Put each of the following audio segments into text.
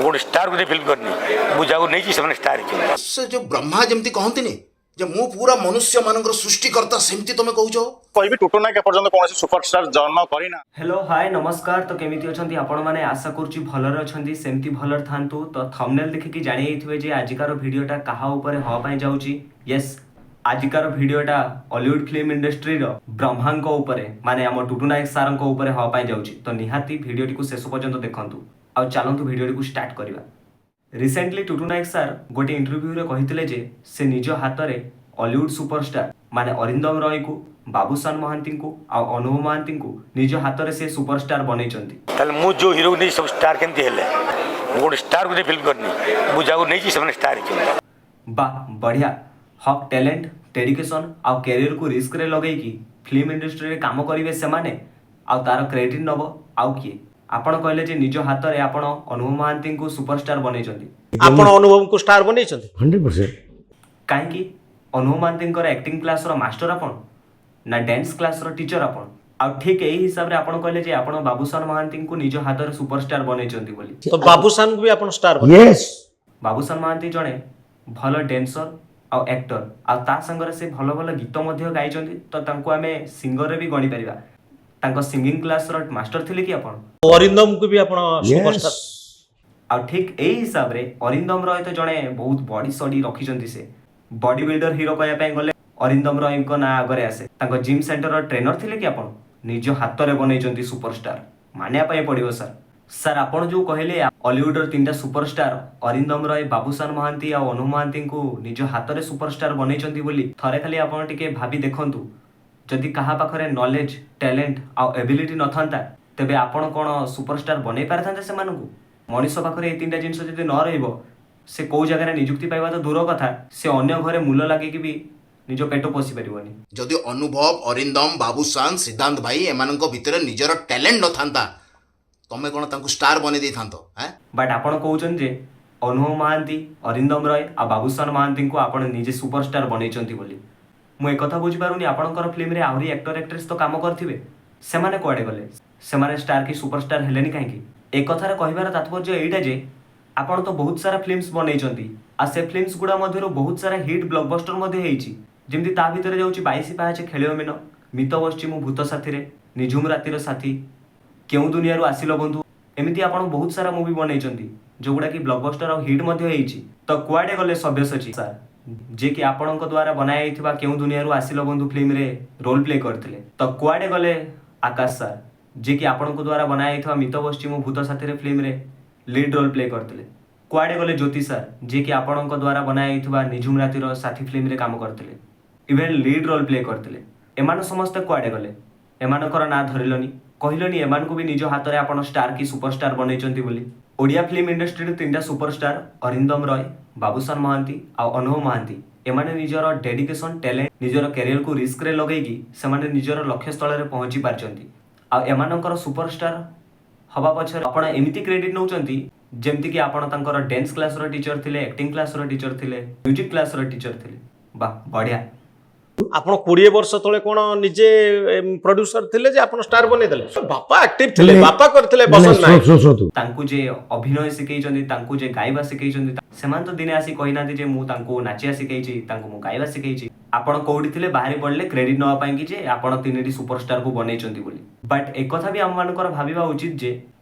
ଗୋଟେ ଷ୍ଟାରକୁ ନେଇ ଫିଲ୍ମ କରିନି। ମୁଁ ଯାହାକୁ ନେଇଛି, ସେମାନେ ଷ୍ଟାର ହେଇଛନ୍ତି। ସେ ଯୋଉ ବ୍ରହ୍ମା ଯେମିତି କହନ୍ତିନି ଯେ ମୁଁ ପୁରା ମନୁଷ୍ୟ ମାନଙ୍କର ସୃଷ୍ଟିକର୍ତ୍ତା, ସେମିତି ତମେ କହୁଛ। କହିବି, ଟୁଟୁ ନାୟକ ଏପର୍ଯ୍ୟନ୍ତ କୌଣସି ସୁପରଷ୍ଟାର ଜନ୍ମ କରିନା। ହ୍ୟାଲୋ, ହାଏ, ନମସ୍କାର। ତ କେମିତି ଅଛନ୍ତି ଆପଣମାନେ? ଆଶା କରୁଛି ଭଲରେ ଅଛନ୍ତି, ସେମିତି ଭଲରେ ଥାନ୍ତୁ। ତ ଥମ୍ବନେଲ୍ ଦେଖିକି ଜାଣି ଯାଇଥିବେ ଯେ ଆଜିକାର ଭିଡ଼ିଓଟା କାହା ଉପରେ ହେବା ପାଇଁ ଯାଉଛି। ୟେସ୍, ଆଜିକାର ଭିଡ଼ିଓଟା ଅଲିଉଡ୍ ଫିଲ୍ମ ଇଣ୍ଡଷ୍ଟ୍ରିର ବ୍ରହ୍ମାଙ୍କ ଉପରେ, ମାନେ ଆମ ଟୁଟୁ ନାୟକ ସାରଙ୍କ ଉପରେ ହେବା ପାଇଁ ଯାଉଛି। ତ ନିହାତି ଭିଡ଼ିଓଟିକୁ ଶେଷ ପର୍ଯ୍ୟନ୍ତ ଦେଖନ୍ତୁ। ଆଉ ଚାଲନ୍ତୁ, ଭିଡ଼ିଓଟିକୁ ଷ୍ଟାର୍ଟ କରିବା। ରିସେଣ୍ଟଲି ଟୁଟୁ ନାୟକ ସାର୍ ଗୋଟେ ଇଣ୍ଟରଭ୍ୟୁରେ କହିଥିଲେ ଯେ ସେ ନିଜ ହାତରେ ଅଲିଉଡ୍ ସୁପରଷ୍ଟାର ମାନେ ଅରିନ୍ଦମ ରୟଙ୍କୁ, ବାବୁସାନ ମହାନ୍ତିଙ୍କୁ ଆଉ ଅନୁଭବ ମହାନ୍ତିଙ୍କୁ ନିଜ ହାତରେ ସେ ସୁପରଷ୍ଟାର ବନେଇଛନ୍ତି। ତାହେଲେ ମୁଁ ଯୋଉ ହିରୋକୁ ନେଇଛି, ସବୁ ଷ୍ଟାର କେମିତି ହେଲେ? ମୁଁ ଗୋଟେ ଷ୍ଟାରକୁ ନେଇ ଫିଲ୍ମ କରିନି। ମୁଁ ଯାହାକୁ ନେଇଛି, ସେମାନେ ଷ୍ଟାର ହେଇଛନ୍ତି। ବା, ବଢ଼ିଆ! ହକ୍ ଟ୍ୟାଲେଣ୍ଟ, ଡେଡିକେସନ୍ ଆଉ କ୍ୟାରିୟରକୁ ରିସ୍କରେ ଲଗେଇକି ଫିଲ୍ମ ଇଣ୍ଡଷ୍ଟ୍ରିରେ କାମ କରିବେ ସେମାନେ ଆଉ ତାର କ୍ରେଡିଟ୍ ନବ ଆଉ କିଏ। ଆପଣ କହିଲେ ଯେ ନିଜ ହାତରେ ଆପଣ ଅନୁଭବ ମହାନ୍ତିଙ୍କୁ ସୁପରଷ୍ଟାର ବନେଇଛନ୍ତି। ଆପଣ ଅନୁଭବଙ୍କୁ ଷ୍ଟାର ବନେଇଛନ୍ତି? 100%। କାହିଁକି? ଅନୁଭବ ମହାନ୍ତିଙ୍କର ଆକ୍ଟିଂ କ୍ଲାସର ମାଷ୍ଟର ଆପଣ ନା ଡ୍ୟାନ୍ସ କ୍ଲାସର ଟିଚର ଆପଣ? ଆଉ ଠିକ୍ ଏଇ ହିସାବରେ ଆପଣ କହିଲେ ଯେ ଆପଣ ବାବୁସାନ ମହାନ୍ତିଙ୍କୁ ନିଜ ହାତରେ ସୁପରଷ୍ଟାର ବନେଇଛନ୍ତି ବୋଲି। ତ ବାବୁସାନଙ୍କୁ ବି ଆପଣ ଷ୍ଟାର ବନେଇ ୟେସ୍। ବାବୁସାନ ମହାନ୍ତି ଜଣେ ଭଲ ଡ୍ୟାନ୍ସର ଆଉ ଆକ୍ଟର, ଆଉ ତା ସାଙ୍ଗରେ ସେ ଭଲ ଭଲ ଗୀତ ମଧ୍ୟ ଗାଇଛନ୍ତି। ତ ତାଙ୍କୁ ଆମେ ସିଙ୍ଗରରେ ବି ଗଣିପାରିବା। ତାଙ୍କ ସିଙ୍ଗିଂ କ୍ଲାସର ମାଷ୍ଟର ଥିଲେ କି ଆପଣ? ଅରିନ୍ଦମଙ୍କୁ ବି ଆପଣ ସୁପରଷ୍ଟାର? ୟେସ୍। ଆଉ ଠିକ୍ ଏଇ ହିସାବରେ ଅରିନ୍ଦମ ରୟ ତ ଜଣେ ବହୁତ ବଡି ସଡି ରଖିଛନ୍ତି। ସେ ବଡି ବିଲ୍ଡର ହିରୋ କହିବା ପାଇଁ ଗଲେ ଅରିନ୍ଦମ ରୟଙ୍କ ନାଁ ଆଗରେ ଆସେ। ତାଙ୍କ ଜିମ୍ ସେଣ୍ଟରର ଟ୍ରେନର ଥିଲେ କି ଆପଣ? ନିଜ ହାତରେ ବନେଇଛନ୍ତି ସୁପରଷ୍ଟାର, ମାନିବା ପାଇଁ ପଡ଼ିବ ସାର୍। ସାର୍, ଆପଣ ଯୋଉ କହିଲେ ଅଲିଉଡର ତିନିଟା ସୁପରଷ୍ଟାର ଅରିନ୍ଦମ ରୟ, ବାବୁସାନ ମହାନ୍ତି ଆଉ ଅନୁଭବ ମହାନ୍ତିଙ୍କୁ ନିଜ ହାତରେ ସୁପରଷ୍ଟାର ବନେଇଛନ୍ତି ବୋଲି, ଥରେ ଖାଲି ଆପଣ ଟିକେ ଭାବି ଦେଖନ୍ତୁ, ଯଦି କାହା ପାଖରେ ନଲେଜ, ଟ୍ୟାଲେଣ୍ଟ ଆଉ ଏବିଲିଟି ନଥାନ୍ତା, ତେବେ ଆପଣ କ'ଣ ସୁପରଷ୍ଟାର ବନେଇ ପାରିଥାନ୍ତେ ସେମାନଙ୍କୁ? ମଣିଷ ପାଖରେ ଏଇ ତିନିଟା ଜିନିଷ ଯଦି ନ ରହିବ, ସେ କୋଉ ଜାଗାରେ ନିଯୁକ୍ତି ପାଇବା ତ ଦୂର କଥା, ସେ ଅନ୍ୟ ଘରେ ମୂଲ ଲାଗିକି ବି ନିଜ ପେଟ ପୋଷି ପାରିବନି। ଯଦି ଅନୁଭବ, ଅରିନ୍ଦମ, ବାବୁସାନ, ସିଦ୍ଧାନ୍ତ ଭାଇ ଏମାନଙ୍କ ଭିତରେ ନିଜର ଟ୍ୟାଲେଣ୍ଟ ନଥାନ୍ତା, ତମେ କଣ ତାଙ୍କୁ ଷ୍ଟାର ବନେଇ ଦେଇଥାନ୍ତ ଆଁ? ବଟ୍ ଆପଣ କହୁଛନ୍ତି ଯେ ଅନୁଭବ ମହାନ୍ତି, ଅରିନ୍ଦମ ରୟ ଆଉ ବାବୁସାନ ମହାନ୍ତିଙ୍କୁ ଆପଣ ନିଜେ ସୁପରଷ୍ଟାର ବନେଇଛନ୍ତି ବୋଲି। ମୁଁ ଏକଥା ବୁଝିପାରୁନି, ଆପଣଙ୍କର ଫିଲ୍ମରେ ଆହୁରି ଆକ୍ଟର ଆକ୍ଟ୍ରେସ୍ ତ କାମ କରିଥିବେ, ସେମାନେ କୁଆଡ଼େ ଗଲେ? ସେମାନେ ଷ୍ଟାର କି ସୁପରଷ୍ଟାର ହେଲେନି କାହିଁକି? ଏକଥାର କହିବାର ତାତ୍ପର୍ଯ୍ୟ ଏଇଟା ଯେ ଆପଣ ତ ବହୁତ ସାରା ଫିଲ୍ମସ୍ ବନେଇଛନ୍ତି ଆଉ ସେ ଫିଲ୍ମସ୍ ଗୁଡ଼ା ମଧ୍ୟରୁ ବହୁତ ସାରା ହିଟ୍, ବ୍ଲକବଷ୍ଟର ମଧ୍ୟ ହେଇଛି। ଯେମିତି ତା ଭିତରେ ଯାଉଛି 22 ପାହାଚେ ଖେଳିବ ମୀନ, ମିତ ବସିଛି ମୁଁ ଭୂତ ସାଥିରେ, ନିଝୁମ ରାତିର ସାଥୀ, କେଉଁ ଦୁନିଆରୁ ଆସିଲ ବନ୍ଧୁ। ଏମିତି ଆପଣ ବହୁତ ସାରା ମୁଭି ବନେଇଛନ୍ତି, ଯୋଉଗୁଡ଼ା କି ବ୍ଲକବଷ୍ଟର ଆଉ ହିଟ୍ ମଧ୍ୟ ହେଇଛି। ତ କୁଆଡ଼େ ଗଲେ ସବ୍ୟସାଚୀ ସାର୍, ଯିଏକି ଆପଣଙ୍କ ଦ୍ୱାରା ବନାଯାଇଥିବା କେଉଁ ଦୁନିଆରୁ ଆସିଲ ବନ୍ଧୁ ଫିଲ୍ମରେ ରୋଲ୍ ପ୍ଲେ କରିଥିଲେ? ତ କୁଆଡ଼େ ଗଲେ ଆକାଶ ସାର୍, ଯିଏକି ଆପଣଙ୍କ ଦ୍ୱାରା ବନାଯାଇଥିବା ମିତ ବସିଛି ମୁଁ ଭୂତ ସାଥିରେ ଫିଲ୍ମରେ ଲିଡ୍ ରୋଲ୍ ପ୍ଲେ କରିଥିଲେ? କୁଆଡ଼େ ଗଲେ ଜ୍ୟୋତି ସାର୍, ଯିଏକି ଆପଣଙ୍କ ଦ୍ୱାରା ବନାଯାଇଥିବା ନିଝୁମ ରାତିର ସାଥୀ ଫିଲ୍ମରେ କାମ କରିଥିଲେ, ଇଭେନ୍ ଲିଡ୍ ରୋଲ୍ ପ୍ଲେ କରିଥିଲେ? ଏମାନେ ସମସ୍ତେ କୁଆଡ଼େ ଗଲେ? ଏମାନଙ୍କର ନାଁ ଧରିଲନି, କହିଲନି ଏମାନଙ୍କୁ ବି ନିଜ ହାତରେ ଆପଣ ଷ୍ଟାର କି ସୁପରଷ୍ଟାର ବନେଇଛନ୍ତି ବୋଲି। ଓଡ଼ିଆ ଫିଲ୍ମ ଇଣ୍ଡଷ୍ଟ୍ରିରେ ତିନିଟା ସୁପରଷ୍ଟାର ଅରିନ୍ଦମ ରୟ, ବାବୁସାନ ମହାନ୍ତି ଆଉ ଅନୁଭବ ମହାନ୍ତି, ଏମାନେ ନିଜର ଡେଡିକେସନ, ଟ୍ୟାଲେଣ୍ଟ, ନିଜର କ୍ୟାରିୟରକୁ ରିସ୍କରେ ଲଗେଇକି ସେମାନେ ନିଜର ଲକ୍ଷ୍ୟସ୍ଥଳରେ ପହଞ୍ଚି ପାରିଛନ୍ତି। ଆଉ ଏମାନଙ୍କର ସୁପରଷ୍ଟାର ହବା ପଛରେ ଆପଣ ଏମିତି କ୍ରେଡିଟ୍ ନେଉଛନ୍ତି, ଯେମିତିକି ଆପଣ ତାଙ୍କର ଡ୍ୟାନ୍ସ କ୍ଲାସର ଟିଚର ଥିଲେ, ଆକ୍ଟିଂ କ୍ଲାସର ଟିଚର ଥିଲେ, ମ୍ୟୁଜିକ୍ କ୍ଲାସର ଟିଚର ଥିଲେ। ବାহ, ବଢ଼ିଆ! ଆପଣ 20 ବର୍ଷ ତଳେ କ'ଣ ନିଜେ ପ୍ରଡ୍ୟୁସର ଥିଲେ ଯେ ଆପଣ ଷ୍ଟାର ବନେଇଦେଲେ? ବାପା ଆକ୍ଟିଭ ଥିଲେ, ବାପା କରିଥିଲେ ବସନ୍ତ ନାୟକ। ଶୁଣନ୍ତୁ। ତାଙ୍କୁ ଯେ ଅଭିନୟ ଶିଖେଇଛନ୍ତି, ତାଙ୍କୁ ଯେ ଗାଇବା ଶିଖେଇଛନ୍ତି, ସେମାନେ ତ ଦିନେ ଆସି କହିନାହାନ୍ତି ଯେ ମୁଁ ତାଙ୍କୁ ନାଚିବା ଶିଖେଇଛି, ତାଙ୍କୁ ମୁଁ ଗାଇବା ଶିଖେଇଛି। ଆପଣ କୋଉଠି ଥିଲେ, ବାହାରି ପଡ଼ିଲେ କ୍ରେଡିଟ୍ ନେବା ପାଇଁ କି ଯେ ଆପଣ ତିନିଟି ସୁପରଷ୍ଟାରକୁ ବନେଇଛନ୍ତି ବୋଲି। ବଟ୍ ଏକଥା ବି ଆମମାନଙ୍କର ଭାବିବା ଉଚିତ ଯେ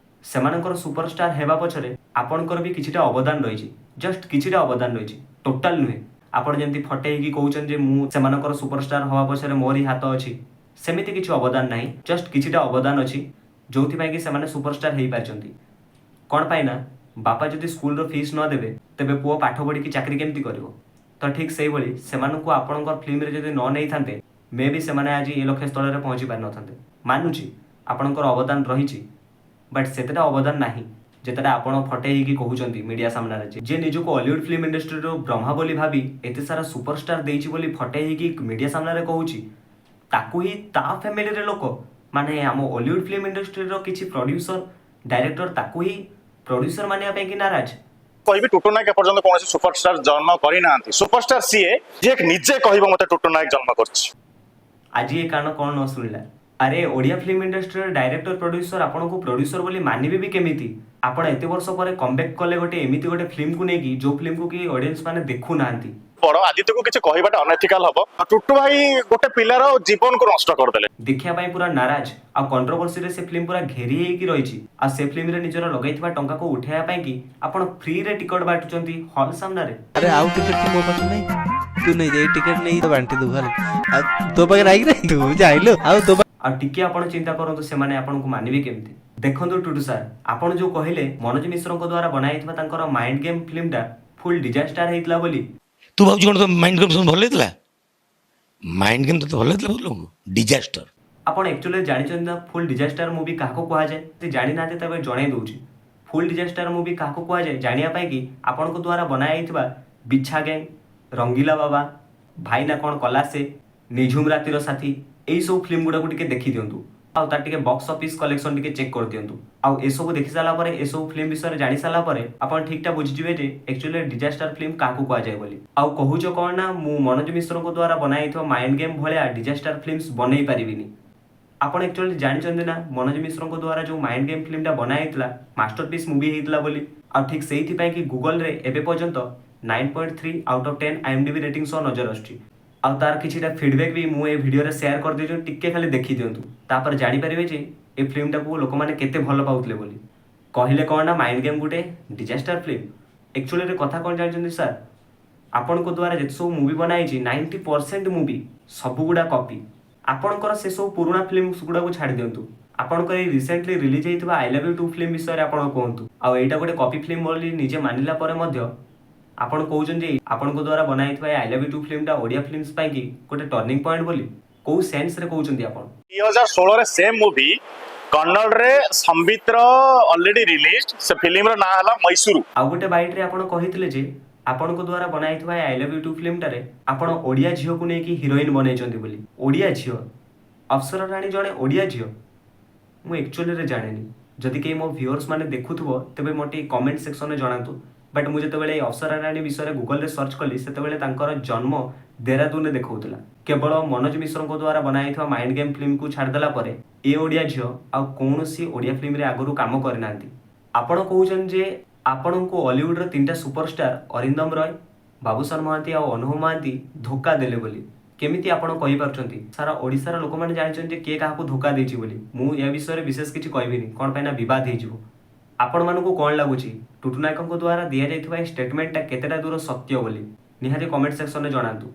ସେମାନଙ୍କର ସୁପରଷ୍ଟାର ହେବା ପଛରେ ଆପଣଙ୍କର ବି କିଛିଟା ଅବଦାନ ରହିଛି। ଜଷ୍ଟ କିଛିଟା ଅବଦାନ ରହିଛି, ଟୋଟାଲ ନୁହେଁ। ଆପଣ ଯେମିତି ଫଟେଇକି କହୁଛନ୍ତି ଯେ ମୁଁ ସେମାନଙ୍କର ସୁପରଷ୍ଟାର ହେବା ପଛରେ ମୋରି ହାତ ଅଛି, ସେମିତି କିଛି ଅବଦାନ ନାହିଁ। ଜଷ୍ଟ କିଛିଟା ଅବଦାନ ଅଛି, ଯୋଉଥିପାଇଁ କି ସେମାନେ ସୁପରଷ୍ଟାର ହେଇପାରିଛନ୍ତି। କ'ଣ ପାଇଁ ନା ବାପା ଯଦି ସ୍କୁଲର ଫିସ୍ ନ ଦେବେ, ତେବେ ପୁଅ ପାଠ ପଢ଼ିକି ଚାକିରି କେମିତି କରିବ? ତ ଠିକ୍ ସେଇଭଳି ସେମାନଙ୍କୁ ଆପଣଙ୍କ ଫିଲ୍ମରେ ଯଦି ନ ନେଇଥାନ୍ତେ, ମେ ବି ସେମାନେ ଆଜି ଏ ଲକ୍ଷ୍ୟସ୍ଥଳରେ ପହଞ୍ଚି ପାରିନଥାନ୍ତେ। ମାନୁଛି, ଆପଣଙ୍କର ଅବଦାନ ରହିଛି, ବଟ୍ ସେତେଟା ଅବଦାନ ନାହିଁ ଯେତେଟା ଆପଣ ଫଟେଇ ହେଇକି କହୁଛନ୍ତି ମିଡ଼ିଆ ସାମ୍ନାରେ। ଯେ ଯିଏ ନିଜକୁ ଅଲିଉଡ୍ ଫିଲ୍ମ ଇଣ୍ଡଷ୍ଟ୍ରିର ବ୍ରହ୍ମା ବୋଲି ଭାବି ଏତେ ସାରା ସୁପରଷ୍ଟାର ଦେଇଛି ବୋଲି ଫଟେଇ ହେଇକି ମିଡ଼ିଆ ସାମ୍ନାରେ କହୁଛି, ତାକୁ ହିଁ ତା ଫ୍ୟାମିଲିରେ ଲୋକ, ମାନେ ଆମ ଅଲିଉଡ୍ ଫିଲ୍ମ ଇଣ୍ଡଷ୍ଟ୍ରିର କିଛି ପ୍ରଡ୍ୟୁସର, ଡାଇରେକ୍ଟର ତାକୁ ହିଁ ପ୍ରଡ୍ୟୁସର ମାନିବା ପାଇଁ କି ନାରାଜ। କହିବି, ଟୁଟୁ ନାୟକ ଏପର୍ଯ୍ୟନ୍ତ କୌଣସି ସୁପରଷ୍ଟାର ଜନ୍ମ କରିନାହାନ୍ତି। ସୁପରଷ୍ଟାର ସିଏ ଯିଏ ନିଜେ କହିବ, ମତେ ଟୁଟୁ ନାୟକ ଜନ୍ମ କରିଛି। ଆଜି ଏ କାନ କ'ଣ ନ ଶୁଣିଲା? ଆରେ, ଓଡ଼ିଆ ଫିଲ୍ମ ଇଣ୍ଡଷ୍ଟ୍ରିର ଡାଇରେକ୍ଟର, ପ୍ରଡ୍ୟୁସର ଆପଣଙ୍କୁ ପ୍ରଡ୍ୟୁସର ବୋଲି ମାନିବେ ବି କେମିତି? ଆପଣ ଏତେ ବର୍ଷ ପରେ କମବ୍ୟାକ୍ କଲେ ଗୋଟେ ଏମିତି ଗୋଟେ ଫିଲ୍ମକୁ ନେଇକି, ଯୋଉ ଫିଲ୍ମକୁ କି ଅଡିଏନ୍ସ ମାନେ ଦେଖୁନାହାନ୍ତି। ବଡ ଆଦିତ୍ୟକୁ କିଛି କହିବାଟା ଅନଏଥିକାଲ ହବ। ଆଉ ଟୁଟୁ ଭାଇ ଗୋଟେ ପିଲାର ଜୀବନକୁ ନଷ୍ଟ କରିଦେଲେ। ଦେଖିବା ପାଇଁ ପୁରା ନାରାଜ ଆଉ କଣ୍ଟ୍ରୋଭର୍ସିରେ ସେ ଫିଲ୍ମ ପୁରା ଘେରି ହେଇକି ରହିଛି। ଆଉ ସେ ଫିଲ୍ମରେ ନିଜର ଲଗାଇଥିବା ଟଙ୍କାକୁ ଉଠାଇବା ପାଇଁ କି ଆପଣ ଫ୍ରିରେ ଟିକଟ ବାଣ୍ଟୁଛନ୍ତି ହଲ୍ ସାମ୍ନାରେ। ଆରେ, ଆଉ ଟିକେଟ ତ ମୋ ପାଖରେ ନାହିଁ। ତୁ ନେଇ ଯା, ଏଇ ଟିକେଟ ନେଇ ତ ବାଣ୍ଟି ଦବୁ ହେଲା। ଆଉ ତୋ ପାଖରେ ନାହିଁ କି ରେ? ତୁ ଯାଇଲୁ ଆଉ ତୋ ଆଉ ଟିକେ ଆପଣ ଚିନ୍ତା କରନ୍ତୁ, ସେମାନେ ଆପଣଙ୍କୁ ମାନିବେ କେମିତି? ଦେଖନ୍ତୁ ଟୁଟୁ ସାର୍, ଆପଣ ଯୋଉ କହିଲେ ମନୋଜ ମିଶ୍ରଙ୍କ ଦ୍ୱାରା ବନାଇଥିବା ତାଙ୍କର ମାଇଣ୍ଡ ଗେମ୍ ଫିଲ୍ମଟା ଫୁଲ୍ ଡିଜାଷ୍ଟର ହେଇଥିଲା ବୋଲି। ତୁ ଭାବୁଛୁ କ'ଣ ତୋ ମାଇଣ୍ଡ ଗେମ୍ ସବୁ ଭଲ ହେଇଥିଲା? ମାଇଣ୍ଡ ଗେମ୍ ତୋତେ ଭଲ ହେଇଥିଲା ବହୁତ ଲୋକଙ୍କୁ ଡିଜାଷ୍ଟର। ଆପଣ ଆକ୍ଚୁଆଲି ଜାଣିଛନ୍ତି ନା ଫୁଲ୍ ଡିଜାଷ୍ଟର ମୁଭି କାହାକୁ କୁହାଯାଏ? ଯଦି ଜାଣିନାହାନ୍ତି, ତେବେ ଜଣେଇ ଦେଉଛି। ଫୁଲ୍ ଡିଜାଷ୍ଟର ମୁଭି କାହାକୁ କୁହାଯାଏ ଜାଣିବା ପାଇଁ କି ଆପଣଙ୍କ ଦ୍ୱାରା ବନାଯାଇଥିବା ବିଛା ଗ୍ୟାଙ୍ଗ, ରଙ୍ଗିଲା ବାବା, ଭାଇନା କ'ଣ କଲା ସେ, ନିଝୁମ ରାତିର ସାଥୀ, ଏଇସବୁ ଫିଲ୍ମ ଗୁଡ଼ାକୁ ଟିକେ ଦେଖିଦିଅନ୍ତୁ ଆଉ ତାର ଟିକେ ବକ୍ସ ଅଫିସ୍ କଲେକ୍ସନ୍ ଟିକେ ଚେକ୍ କରିଦିଅନ୍ତୁ। ଆଉ ଏସବୁ ଦେଖି ସାରିଲା ପରେ, ଏସବୁ ଫିଲ୍ମ ବିଷୟରେ ଜାଣି ସାରିଲା ପରେ ଆପଣ ଠିକଟା ବୁଝିଯିବେ ଯେ ଆକ୍ଚୁଆଲି ଡିଜାଷ୍ଟର ଫିଲ୍ମ କାହାକୁ କୁହାଯାଏ ବୋଲି। ଆଉ କହୁଛ କ'ଣ ନା ମୁଁ ମନୋଜ ମିଶ୍ରଙ୍କ ଦ୍ୱାରା ବନାଯାଇଥିବା ମାଇଣ୍ଡ ଗେମ୍ ଭଳିଆ ଡିଜାଷ୍ଟର ଫିଲ୍ମସ୍ ବନେଇ ପାରିବିନି। ଆପଣ ଆକ୍ଚୁଆଲି ଜାଣିଛନ୍ତି ନା ମନୋଜ ମିଶ୍ରଙ୍କ ଦ୍ୱାରା ଯେଉଁ ମାଇଣ୍ଡ ଗେମ୍ ଫିଲ୍ମଟା ବନା ହେଇଥିଲା, ମାଷ୍ଟର ପିସ୍ ମୁଭି ହେଇଥିଲା ବୋଲି? ଆଉ ଠିକ୍ ସେଇଥିପାଇଁ କି ଗୁଗଲରେ ଏବେ ପର୍ଯ୍ୟନ୍ତ 9.3 out of 10 IMDb rating ସହ ନଜର ଆସୁଛି। ଆଉ ତାର କିଛିଟା ଫିଡ଼ବ୍ୟାକ୍ ବି ମୁଁ ଏ ଭିଡ଼ିଓରେ ସେୟାର କରିଦେଇଛି, ଟିକେ ଖାଲି ଦେଖିଦିଅନ୍ତୁ। ତାପରେ ଜାଣିପାରିବେ ଯେ ଏ ଫିଲ୍ମଟାକୁ ଲୋକମାନେ କେତେ ଭଲ ପାଉଥିଲେ ବୋଲି। କହିଲେ କ'ଣ ନା ମାଇଣ୍ଡ ଗେମ୍ ଗୋଟେ ଡିଜାଷ୍ଟର ଫିଲ୍ମ। ଆକ୍ଚୁଆଲିରେ କଥା କ'ଣ ଜାଣିଛନ୍ତି ସାର୍? ଆପଣଙ୍କ ଦ୍ୱାରା ଯେତେ ସବୁ ମୁଭି ବନା ହେଇଛି, 90% ମୁଭି ସବୁଗୁଡ଼ା କପି। ଆପଣଙ୍କର ସେସବୁ ପୁରୁଣା ଫିଲ୍ମ ଗୁଡ଼ାକୁ ଛାଡ଼ି ଦିଅନ୍ତୁ, ଆପଣଙ୍କର ଏଇ ରିସେଣ୍ଟଲି ରିଲିଜ୍ ହେଇଥିବା I love you two film ବିଷୟରେ ଆପଣ କୁହନ୍ତୁ। ଆଉ ଏଇଟା ଗୋଟେ କପି ଫିଲ୍ମ ବୋଲି ନିଜେ ମାନିଲା ପରେ ମଧ୍ୟ ଆପଣ କହୁଛନ୍ତି ଯେ ଆପଣଙ୍କ ଦ୍ୱାରା ବନା ହେଇଥିବା ଏ I love you two ଫିଲ୍ମଟା ଓଡ଼ିଆ ଫିଲ୍ମସ୍ ପାଇଁକି ଗୋଟେ ଟର୍ଣ୍ଣିଂ ପଏଣ୍ଟ ବୋଲି। କୋଉ ସେନ୍ସରେ କହୁଛନ୍ତି ଆପଣ? 2016ରେ ସେମ୍ ମୁଭି କନ୍ନଡରେ ସମ୍ବିତର ଅଲରେଡି ରିଲିଜ। ସେ ଫିଲ୍ମର ନାଁ ହେଲା ମୈସୁରୁ। ଆଉ ଗୋଟେ ବାଇଟ୍ରେ ଆପଣ କହିଥିଲେ ଯେ ଆପଣଙ୍କ ଦ୍ୱାରା ବନା ହେଇଥିବା ଏ I love you two ଫିଲ୍ମଟାରେ ଆପଣ ଓଡ଼ିଆ ଝିଅକୁ ନେଇକି ହିରୋଇନ୍ ବନେଇଛନ୍ତି ବୋଲି। ଓଡ଼ିଆ ଝିଅ? ଅପ୍ସରା ରାଣୀ ଜଣେ ଓଡ଼ିଆ ଝିଅ? ମୁଁ ଆକ୍ଚୁଆଲିରେ ଜାଣେନି। ଯଦି କେହି ମୋ ଭିଉଅର୍ସ ମାନେ ଦେଖୁଥିବ, ତେବେ ମୋତେ ଟିକେ କମେଣ୍ଟ ସେକ୍ସନରେ ଜଣାନ୍ତୁ। ବଟ୍ ମୁଁ ଯେତେବେଳେ ଏଇ ଅପ୍ସରା ରାଣୀ ବିଷୟରେ ଗୁଗଲରେ ସର୍ଚ୍ଚ କଲି, ସେତେବେଳେ ତାଙ୍କର ଜନ୍ମ ଦେହରାଦୁନରେ ଦେଖାଉଥିଲା। କେବଳ ମନୋଜ ମିଶ୍ରଙ୍କ ଦ୍ୱାରା ବନାଯାଇଥିବା ମାଇଣ୍ଡ ଗେମ୍ ଫିଲ୍ମକୁ ଛାଡ଼ିଦେଲା ପରେ ଏ ଓଡ଼ିଆ ଝିଅ ଆଉ କୌଣସି ଓଡ଼ିଆ ଫିଲ୍ମରେ ଆଗରୁ କାମ କରିନାହାନ୍ତି। ଆପଣ କହୁଛନ୍ତି ଯେ ଆପଣଙ୍କୁ ଅଲିଉଡ଼ର ତିନିଟା ସୁପରଷ୍ଟାର ଅରିନ୍ଦମ ରୟ, ବାବୁସାନ ମହାନ୍ତି ଆଉ ଅନୁଭବ ମହାନ୍ତି ଧୋକା ଦେଲେ ବୋଲି। କେମିତି ଆପଣ କହିପାରୁଛନ୍ତି? ସାରା ଓଡ଼ିଶାର ଲୋକମାନେ ଜାଣିଛନ୍ତି ଯେ କିଏ କାହାକୁ ଧୋକା ଦେଇଛି ବୋଲି। ମୁଁ ଏ ବିଷୟରେ ବିଶେଷ କିଛି କହିବିନି, କ'ଣ ପାଇଁ ନା ବିବାଦ ହେଇଯିବ। ଆପଣମାନଙ୍କୁ କ'ଣ ଲାଗୁଛି, ଟୁଟୁ ନାୟକଙ୍କ ଦ୍ୱାରା ଦିଆଯାଇଥିବା ଏ ଷ୍ଟେଟମେଣ୍ଟଟା କେତେଟା ଦୂର ସତ୍ୟ ବୋଲି ନିହାତି କମେଣ୍ଟ ସେକ୍ସନରେ ଜଣାନ୍ତୁ।